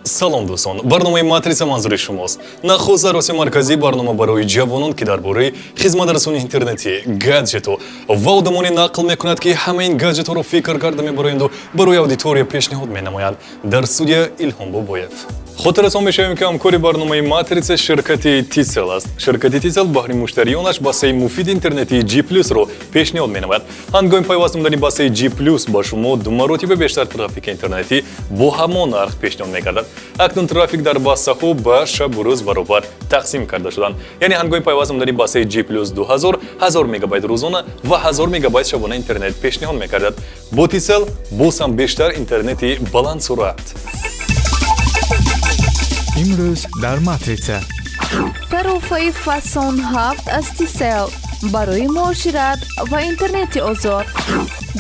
Салом, дӯстон, барномаи Матрица манзури шумост. Нахуст дар марказии барнома барои ҷавонон, ки дар бораи хизматрасони интернетӣ, гаджету ва одамоне нақл мекунад, ки ҳама ин гаджетҳоро фикр карда мебароянду барои аудитория пешниҳод менамоянд. Дар студия Илҳом Бобоев. Хотиррасон мешавем, ки ҳамкори барномаи Матрица ширкати Тисел аст. Ширкати Тисел баҳри муштариёнаш бастаи муфиди интернетии G Плюсро пешниҳод менамояд. Ҳангоми пайваст намудани бастаи G Плюс ба шумо ду маротиба бештар трафики интернетӣ бо ҳамон нарх пешниҳод мегардад. Акнун трафик дар бастаҳо ба шабу рӯз баробар тақсим карда шуданд. Яъне ҳангоми пайваст намудани бастаи G Плюс 2000, 1000 мегабайт рӯзона ва 1000 мегабайт шабона интернет пешниҳод мегардад. Бо Тисел боз ҳам бештар интернети баландсуръат. Имрӯз дар Матрица. Тарофаи фасон 7 аз Тисел барои муошират ва интернети озод.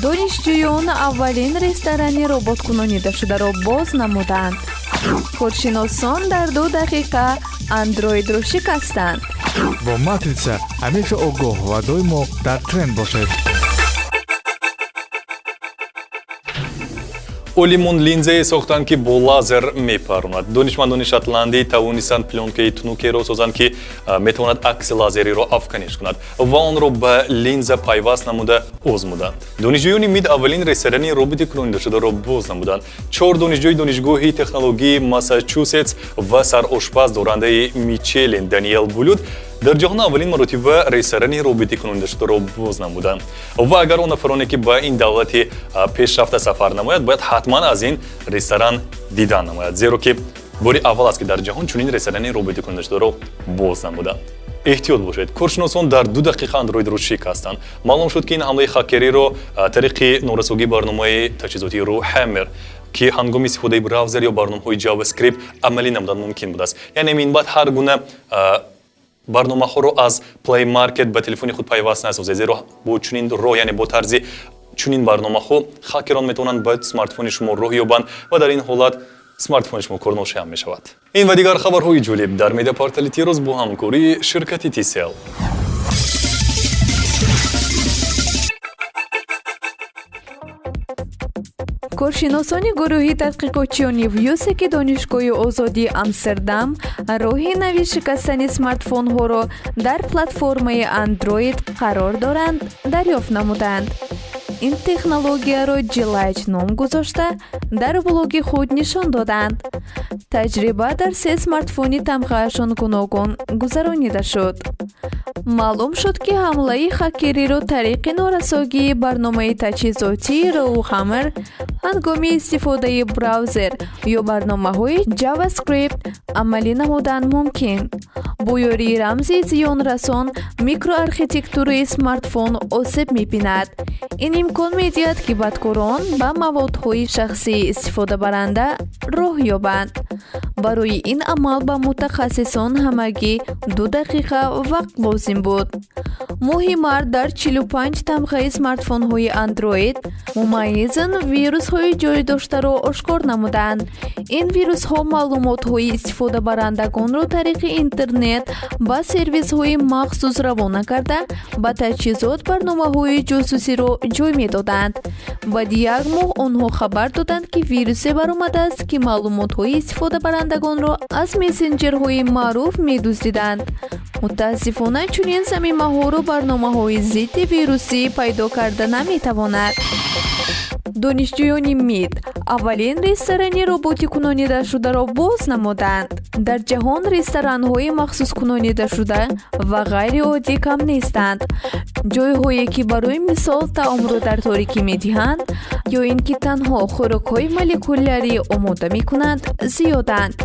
Донишҷӯён аввалин ресторани роботкунонидашударо боз намуданд. Коршиносон дар 2 дақиқа Андроидро шикастанд. Бо Матрица ҳамеша огоҳ ва доимо дар тренд бошед. Олимон линзае сохтанд, ки бо лазер мепаронад. Донишмандони шотландӣ тавонистанд плёнкаи тунукеро созанд, ки метавонад акси лазериро афканиш кунад, ва онро ба линза пайваст намуда озмуданд. Донишҷӯёни МИД аввалин ресторани роботи кунонидашударо боз намуданд. Чор донишҷӯи Донишгоҳи технологии Массачусетс ва сарошпаз дорандаи Мичелин Даниэл Булют дар ҷаҳон аввалин маротиба ресторани роботи кунонидашударо боз намуданд. Ва агар он нафароне, ки ба ин давлати пешрафта сафар намояд, бояд ҳатман аз ин ресторан дидан намояд, зеро ки бори аввал аст, ки дар ҷаҳон чунин ресторани роботи кунонидашударо боз намуданд. Эҳтиёт бошед, коршиносон дар 2 дақиқа Андроидро шикастанд. Маълум шуд, ки ин ҳамлаи хакериро тариқи норасогии барномаи таҷҳизотии Rowhammer, ки ҳангоми истифодаи браузер ё барномаҳои JavaScript амалӣ намудан мумкин будааст. Яъне минбаъд ҳар гуна барномаҳоро аз Play Market ба телефони худ пайваст насозед, зеро бо чунин роҳ, яъне бо тарзи чунин барномаҳо, хакерон метавонанд ба смартфони шумо роҳ ёбанд ва дар ин ҳолат смартфони шумо корношоям мешавад. Ин ва дигар хабарҳои ҷолиб дар медиапортали Тирӯз бо ҳамкории ширкати Тисел. Коршиносони гурӯҳи тадқиқотчиёни Вюсеки Донишгоҳи озодии Амстердам роҳи нави шикастани смартфонҳоро дар платформаи Андроид қарор доранд дарёфт намуданд. Ин технологияро Жилайч ном гузошта, дар блоги худ нишон доданд. Таҷриба дар се смартфони тамғаашон гуногун гузаронида шуд. Маълум шуд, ки ҳамлаи хакериро тариқи норасогии барномаи таҷҳизотии Rowhammer ҳангоми истифодаи браузер ё барномаҳои JavaScript амалӣ намудан мумкин. Бо ёрии рамзи зиёнрасон микроархитектураи смартфон осеб мебинад. Ин имкон медиҳад, ки бадкорон ба маводҳои шахсии истифодабаранда роҳ ёбанд. Барои ин амал ба мутахассисон ҳамагӣ 2 дақиқа вақт лозим буд. Моҳи март дар 45 тамғаи смартфонҳои Андроид мумайизн вирусҳои ҷой доштаро ошкор намуданд. Ин вирусҳо маълумотҳои истифодабарандагонро тариқи интернет ба сервисҳои махсус равона карда, ба таҷҳизот барномаҳои ҷосусиро ҷой медоданд. Баъди як моҳ онҳо хабар доданд, ки вирусе баромадааст, ки маълумотҳои истифодабарандагонро аз мессенҷерҳои маъруф медуздиданд. Мутаассифона, чунин замимаҳоро барномаҳои зидди вирусӣ пайдо карда наметавонад. Донишҷӯёни МИД аввалин ресторани роботикунонидашударо боз намуданд. Дар ҷаҳон ресторанҳои махсускунонидашуда ва ғайриоддӣ кам нестанд, ҷойҳое, ки барои мисол таомро дар торикӣ медиҳанд ё ин ки танҳо хӯрокҳои молекулярӣ омода мекунанд, зиёданд.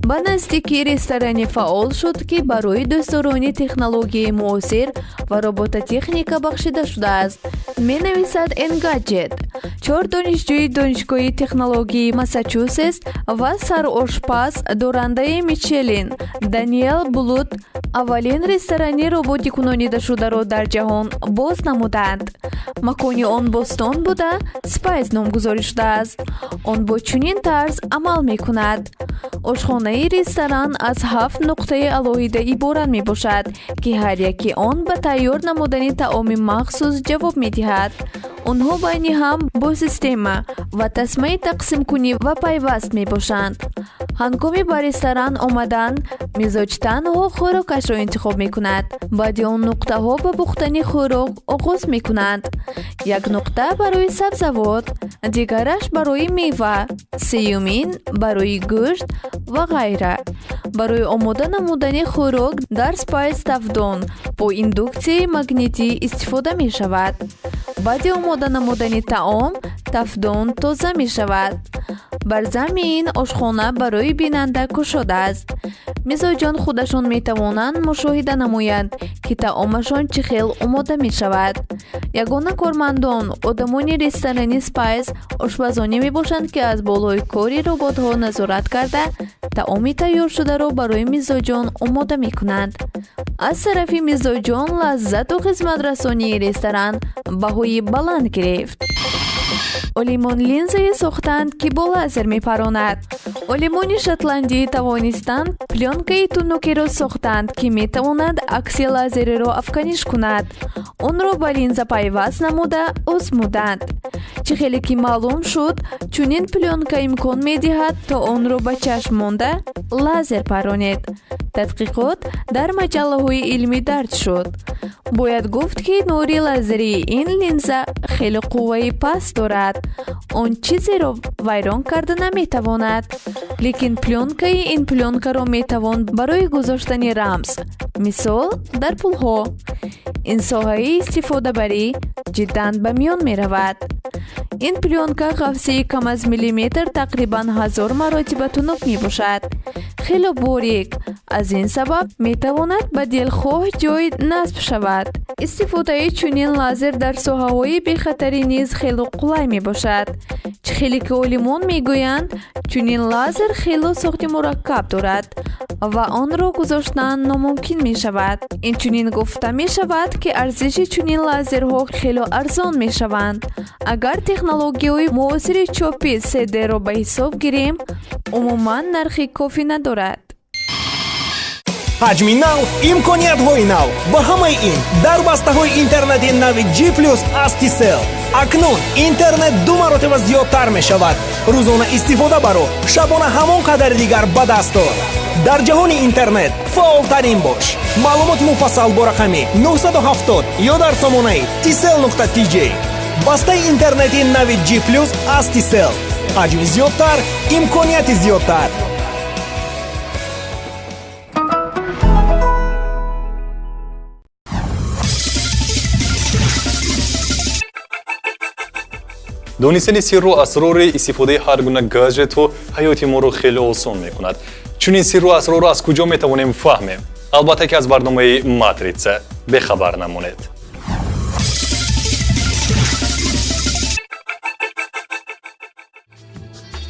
Ба наздикӣ ресторане фаъол шуд, ки барои дӯстдорони технологияи муосир ва робототехника бахшида шудааст, менависад Engadget. Чор донишҷӯи Донишгоҳи технологияи Массачусетс ва сарошпаз дорандаи Мичелин Даниэл Блут аввалин ресторани роботикунонидашударо дар ҷаҳон боз намуданд. Макони он Бостон буда, Спайс номгузорӣ шудааст. Он бо чунин тарз амал мекунад. Ошхонаи ресторан аз ҳафт нуқтаи алоҳида иборат мебошад, ки ҳар яки он ба тайёр намудани таоми махсус ҷавоб медиҳад. Онҳо байни ҳам бо система ва тасмаи тақсимкунӣ ва пайваст мебошанд. Ҳангоми ба ресторан омадан мизоҷ танҳо хӯрокашро интихоб мекунад. Баъди он нуқтаҳо ба пухтани хӯрок оғоз мекунанд. Як нуқта барои сабзавот, дигараш барои мева, сеюмин барои гӯшт ва ғайра. Барои омода намудани хӯрок дар Спайс тафдон бо индуксияи магнитӣ истифода мешавад. Баъди омода намудани таом тафдон тоза мешавад. Бар замин ошхона барои бинанда кушодааст. Мизоҷон худашон метавонанд мушоҳида намоянд, ки таомашон чӣ хел омода мешавад. Ягона кормандон одамони ресторани Спайс ошпазоне мебошанд, ки аз болои кори роботҳо назорат карда, таоми тайёршударо барои мизоҷон омода мекунанд. Аз тарафи мизоҷон лаззату хизматрасонии ресторан баҳои баланд гирифт. Олимон линзае сохтанд, ки бо лазер мепаронад. Олимони шотландӣ тавонистанд плёнкаи тунукеро сохтанд, ки метавонад акси лазериро афканиш кунад. Онро ба линза пайваст намуда озмуданд. Чӣ хеле ки маълум шуд, чунин плёнка имкон медиҳад, то онро ба чашм монда лазер паронед. Тадқиқот дар маҷаллаҳои илмӣ дарҷ шуд. Бояд гуфт, ки нури лазерии ин линза хеле қувваи паст дорад. Он чизеро вайрон карда наметавонад. Лекин плёнкаи ин плёнкаро метавон барои гузоштани рамз, мисол дар пулҳо. Ин соҳаи истифодабарӣ ҷиддан ба миён меравад. Ин плёнка ғафсии кам аз миллиметр тақрибан 1000 маротиба тунук мебошад. Хело борик, аз ин сабаб метавонад ба дилхоҳ ҷой насб шавад. Истифодаи чунин лазер дар соҳаҳои бехатарӣ низ хело қулай мебошад. Чӣ хеле ки олимон мегӯянд, чунин лазер хело сохти мураккаб дорад ва онро гузоштан номумкин мешавад. Инчунин гуфта мешавад, ки арзиши чунин лазерҳо хело арзон мешаванд. Агар технологияҳои муосири чопи 3D-ро ба ҳисоб гирем, умуман нархи кофӣ надорад. Ҳаҷми нав, имкониятҳои нав ва ҳамаи ин дар бастаҳои интернети нави G плюс аз Tcell. Акнун интернет ду маротиба зиёдтар мешавад. Рӯзона истифода баро, шабона ҳамон қадари дигар ба даст ор. Дар ҷаҳони интернет фаъолтарин бош. Маълумоти муфассал бо рақами 970 ё дар сомонаи tcell.tj. Бастаи интернети нави G плюс аз Tcell. Ҳаҷми зиёдтар, имконияти зиёдтар. Донистани сирру асрори истифодаи ҳар гуна гаджетҳо ҳаёти моро хеле осон мекунад. Чунин сирру асрорро аз куҷо метавонем фаҳмем? Албатта, ки аз барномаи Матрица бехабар намонед.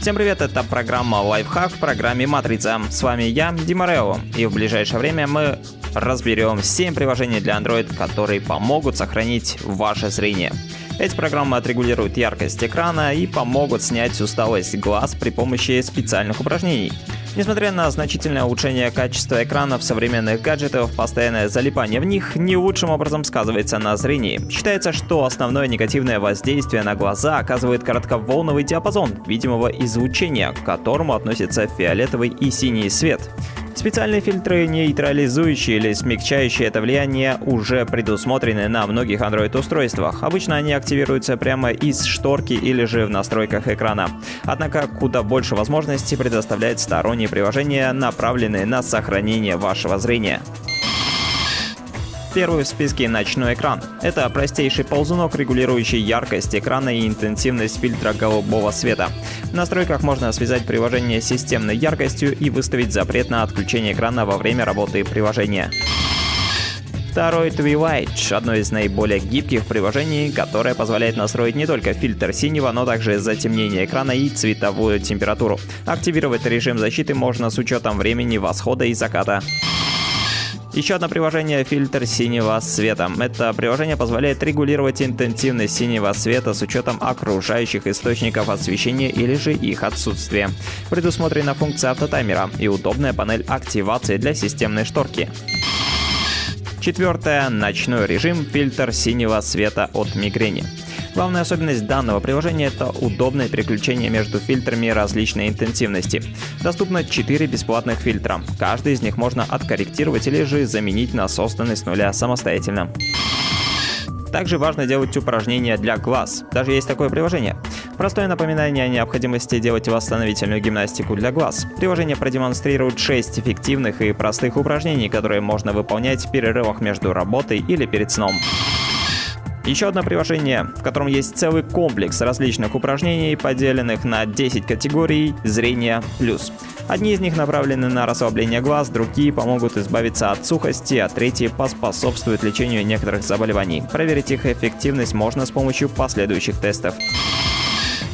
Всем привет, это программа «Лайфхак» в программе «Матрица». С вами я, Дима Рео, и в ближайшее время мы разберем 7 приложений для Android, которые помогут сохранить ваше зрение. Эти программы отрегулируют яркость экрана и помогут снять усталость глаз при помощи специальных упражнений. Несмотря на значительное улучшение качества экранов современных гаджетов, постоянное залипание в них не лучшим образом сказывается на зрении. Считается, что основное негативное воздействие на глаза оказывает коротковолновый диапазон видимого излучения, к которому относятся фиолетовый и синий свет. Специальные фильтры, нейтрализующие или смягчающие это влияние, уже предусмотрены на многих Android-устройствах. Обычно они активируются прямо из шторки или же в настройках экрана. Однако куда больше возможностей предоставляют сторонние приложения, направленные на сохранение вашего зрения. Первый в списке ночной экран. Это простейший ползунок, регулирующий яркость экрана и интенсивность фильтра голубого света. В настройках можно связать приложение с системной яркостью и выставить запрет на отключение экрана во время работы приложения. Второй Twilight – одно из наиболее гибких приложений, которое позволяет настроить не только фильтр синего, но также затемнение экрана и цветовую температуру. Активировать режим защиты можно с учетом времени восхода и заката. Еще одно приложение – фильтр синего света. Это приложение позволяет регулировать интенсивность синего света с учетом окружающих источников освещения или же их отсутствия. Предусмотрена функция автотаймера и удобная панель активации для системной шторки. Четвертое – ночной режим, фильтр синего света от мигрени. Главная особенность данного приложения – это удобное переключение между фильтрами различной интенсивности. Доступно 4 бесплатных фильтра. Каждый из них можно откорректировать или же заменить на созданный с нуля самостоятельно. Также важно делать упражнения для глаз. Даже есть такое приложение. Простое напоминание о необходимости делать восстановительную гимнастику для глаз. Приложение продемонстрирует 6 эффективных и простых упражнений, которые можно выполнять в перерывах между работой или перед сном. Еще одно приложение, в котором есть целый комплекс различных упражнений, поделенных на 10 категорий «Зрение плюс». Одни из них направлены на расслабление глаз, другие помогут избавиться от сухости, а третьи поспособствуют лечению некоторых заболеваний. Проверить их эффективность можно с помощью последующих тестов.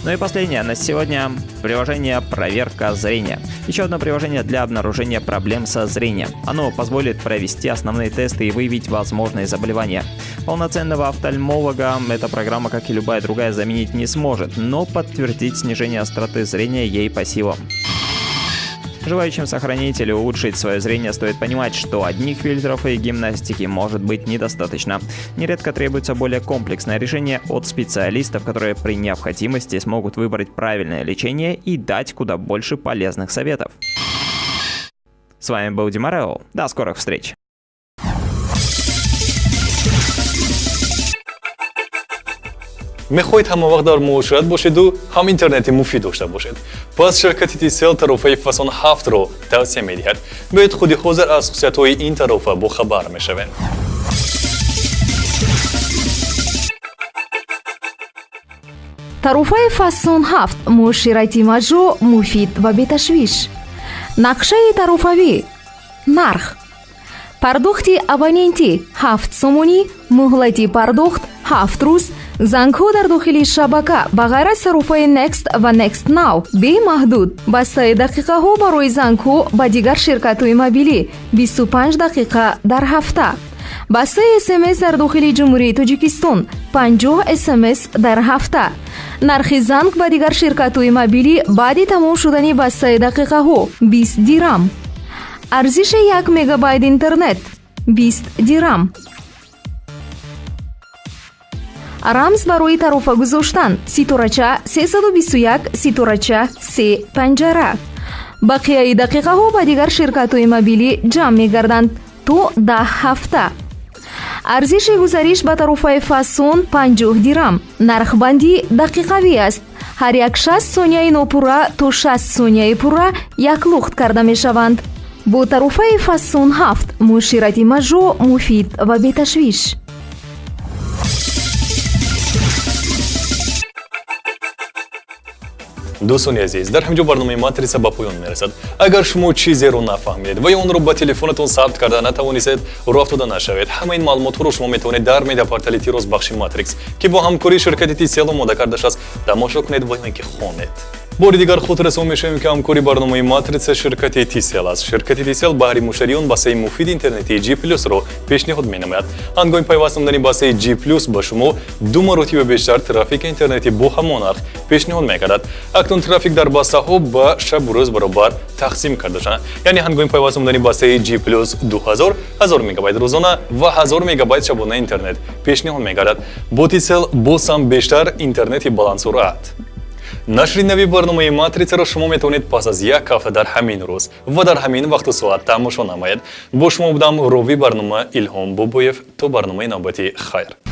Ну и последнее на сегодня приложение «Проверка зрения». Еще одно приложение для обнаружения проблем со зрением. Оно позволит провести основные тесты и выявить возможные заболевания. Полноценного офтальмолога эта программа, как и любая другая, заменить не сможет, но подтвердить снижение остроты зрения ей по силам. Желающим сохранить или улучшить свое зрение стоит понимать, что одних фильтров и гимнастики может быть недостаточно. Нередко требуется более комплексное решение от специалистов, которые при необходимости смогут выбрать правильное лечение и дать куда больше полезных советов. С вами был Димарео. До скорых встреч! Мехоҳед ҳамавақт дар муошират бошеду ҳам интернети муфид дошта бошед? Пас ширкати Tcell тарофаи Фасон 7-ро тавсия медиҳад. Биёед худи ҳозир аз хусусиятҳои ин тарофа бохабар мешавем. Тарофаи Фасон 7 муоширати маҷро, муфид ва беташвиш. Нақшаи тарофавӣ. Нарх. Пардохти абонентӣ 7 сомонӣ, муҳлати пардохт 7 рӯз, зангҳо дар дохили шабака ба ғайр аз тарофаи Next ва Next Now бемаҳдуд, бастаи дақиқаҳо барои зангҳо ба дигар ширкатҳои мобилӣ 25 дақиқа дар ҳафта, бастаи СМС дар дохили Ҷумҳурии Тоҷикистон 50 СМС дар ҳафта, нархи занг ба дигар ширкатҳои мобилӣ баъди тамом шудани бастаи дақиқаҳо 20 дирам, арзиши 1 мегабайт интернет 20 дирам. Рамз барои тарофа гузоштан ситорача 321 ситорача 3 панҷара. Бақияи дақиқаҳо ба дигар ширкатҳои мобилӣ ҷамъ мегарданд то 10 ҳафта. Арзиши гузариш ба тарофаи Фасон 50 дирам. Нархбандӣ дақиқавӣ аст. Ҳар як 60 сонияи нопурра то 60 сонияи пурра яклухт карда мешаванд. Бо тарофаи Фасон 7 муоширати маҷро, муфид ва беташвиш. Дӯстони азиз, дар ҳамин ҷо барномаи Матрица ба поён мерасад. Агар шумо чизеро нафаҳмидед ва ё онро ба телефонатон сабт карда натавонистед, роҳ афтода нашавед. Ҳамаи ин маълумотҳоро шумо метавонед дар медиапортали Тирос бахши Матрикс, ки бо ҳамкории ширкати Tcell омода карда шудааст, тамошо кунед ва ё ин ки хонед. Бори дигар хотиррасон мешавем, ки ҳамкори барномаи Матрица ширкати Tcell аст. Ширкати Tcell баҳри муштариён бастаи муфиди интернетии G Plus-ро пешниҳод менамояд. Ҳангоми пайваст намудани бастаи G Plus ба шумо 2 маротиба бештар трафики интернетӣ бо ҳамон нарх пешниҳод мекардад. Акнун трафик дар бастаҳо ба шабу рӯз баробар тақсим карда шуданд. Яъне ҳангоми пайваст намудани бастаи G Plus 2000, 1000 мегабайт рӯзона ва 1000 мегабайт шабона интернет пешниҳод мегардад. Бо Tcell боз ҳам бештар интернети баландсуръат. Нашри нави барномаи Матрицаро шумо метавонед пас аз як ҳафта дар ҳамин рӯз ва дар ҳамин вақту соат тамошо намоед. Бо шумо будам ровии барнома Илҳом Бобоев. То барномаи навбатӣ хайр.